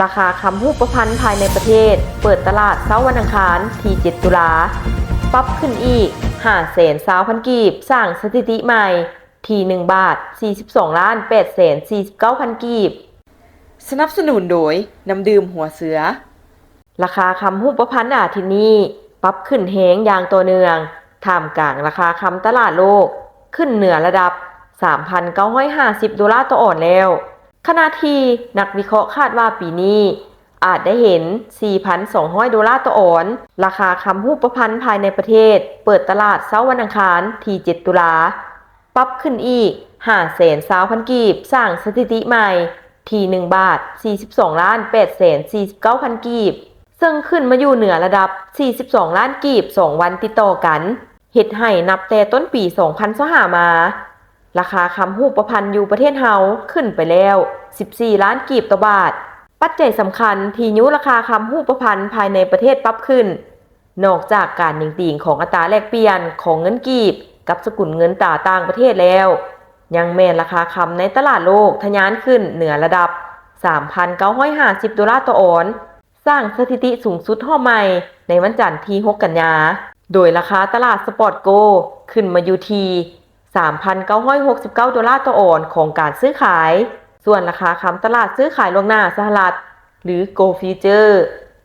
ລາຄາຄຳຮູບປະພັນພາຍໃນປະເທດ ເປີດຕະຫຼາດເຊົ້າວັນອັງຄານທີເຈັດຕຸລາ ປັບຂຶ້ນອີກຫ້າແສນຊາວພັນກີບ, ສ້າງສະຖິຕິໃໝ່ທີ່ໜຶ່ງບາດສີ່ສິບສອງລ້ານແປດແສນສີ່ສິບເກົ້າພັນກີບ. ສະໜັບສະໜູນໂດຍ ນ້ຳດື່ມຫົວເສືອ. ລາຄາຄຳຮູບປະພັນອາທິດນີ້ປັບຂຶ້ນແຮງຢ່າງຕໍ່ເນື່ອງ ທ່າມກາງລາຄາຄຳຕະຫຼາດໂລກຂຶ້ນເໜືອລະດັບສາມພັນເກົ້າຮ້ອຍຫ້າສິບໂດລາຕໍ່ອອນແລ້ວ. ຂະນະທີ່ນັກວິເຄາະຄາດວ່າປີນີ້ອາດໄດ້ເຫັນສີ່ພັນສອງຮ້ອຍໂດລາຕໍ່ອອນ. ລາຄາຄຳຮູບປະພັນພາຍໃນປະເທດເປີດຕະຫຼາດເຊົ້າວັນອັງຄານທີເຈັດຕຸລາ ປັບຂຶ້ນອີກຫ້າແສນຊາວພັນກີບ, ສ້າງສະຖິຕິໃໝ່ທີ່ໜຶ່ງບາດສີ່ສິບສອງລ້ານແປດແສນສີ່ສິບເກົ້າພັນກີບ ເຊິ່ງຂຶ້ນມາຢູ່ເໜືອລະດັບສີ່ສິບສອງລ້ານກີບສອງວັນຕິດຕໍ່ກັນ, ເຮັດໃຫ້ນັບແຕ່ຕົ້ນປີສອງພັນຊາວຫ້າມາ ລາຄາຄຳຮູບປະພັນຢູ່ປະເທດເຮົາຂຶ້ນໄປແລ້ວສິບສີ່ລ້ານກີບຕໍ່ບາດ. ປັດໄຈສຳຄັນທີ່ຍູ້ລາຄາຄຳຮູບປະພັນພາຍໃນປະເທດປັບຂຶ້ນ ນອກຈາກການຫຍິງຕີງຂອງອັດຕາແລກປ່ຽນຂອງເງິນກີບກັບສະກຸນເງິນຕາຕ່າງປະເທດແລ້ວ, ຍັງແມ່ນລາຄາຄຳໃນຕະຫຼາດໂລກທະຍານຂຶ້ນເໜືອລະດັບສາມພັນເກົ້າຮ້ອຍຫ້າສິບໂດລາຕໍ່ອອນ, ສ້າງສະຖິຕິສູງສຸດຮອບໃໝ່ໃນວັນຈັນທີຫົກກັນຍາ, ໂດຍລາຄາຕະຫຼາດສະປອດໂກລຂຶ້ນມາຢູ່ທີ່ສາມພັນເກົ້າຮ້ອຍຫົກສິບເກົ້າໂດລາຕໍ່ອອນຂອງການຊື້ຂາຍ. ສ່ວນລາຄາຄຳຕະຫຼາດຊື້ຂາຍລ່ວງໜ້າສະຫະລັດ ຫຼື Gold Future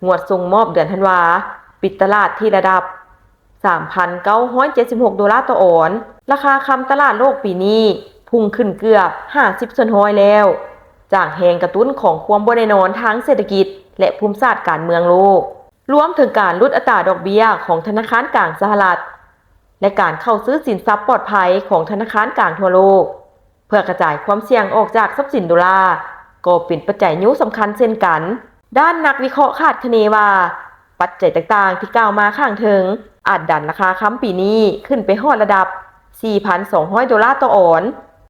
ງວດສົ່ງມອບເດືອນທັນວາ ປິດຕະຫຼາດທີ່ລະດັບສາມພັນເກົ້າຮ້ອຍເຈັດສິບຫົກໂດລາຕໍ່ອອນ. ລາຄາຄຳຕະຫຼາດໂລກປີນີ້ພຸ່ງຂຶ້ນເກືອບຫ້າສິບສ່ວນຮ້ອຍແລ້ວ ຈາກແຮງກະຕຸ້ນຂອງຄວາມບໍ່ແນ່ນອນທາງເສດຖະກິດ ແລະ ພູມສາດການເມືອງໂລກ, ລວມເຖິງການຫຼຸດອັດຕາດອກເບ້ຍຂອງທະນາຄານກາງສະຫະລັດ ແລະ ການເຂົ້າຊື້ສິນຊັບປອດໄພຂອງທະນາຄານກາງທົ່ວໂລກ ເພື່ອກະຈາຍຄວາມສ່ຽງອອກຈາກຊັບສິນໂດລາ ກໍເປັນປັດໄຈຍູ້ສຳຄັນເຊັ່ນກັນ. ດ້ານນັກວິເຄາະຄາດຄະເນວ່າ ປັດໄຈຕ່າງໆທີ່ກ່າວມາຂ້າງເທິງ ອາດດັນລາຄາຄຳປີນີ້ຂຶ້ນໄປຮອດລະດັບສີ່ພັນສອງຮ້ອຍໂດລາຕໍ່ອອນ.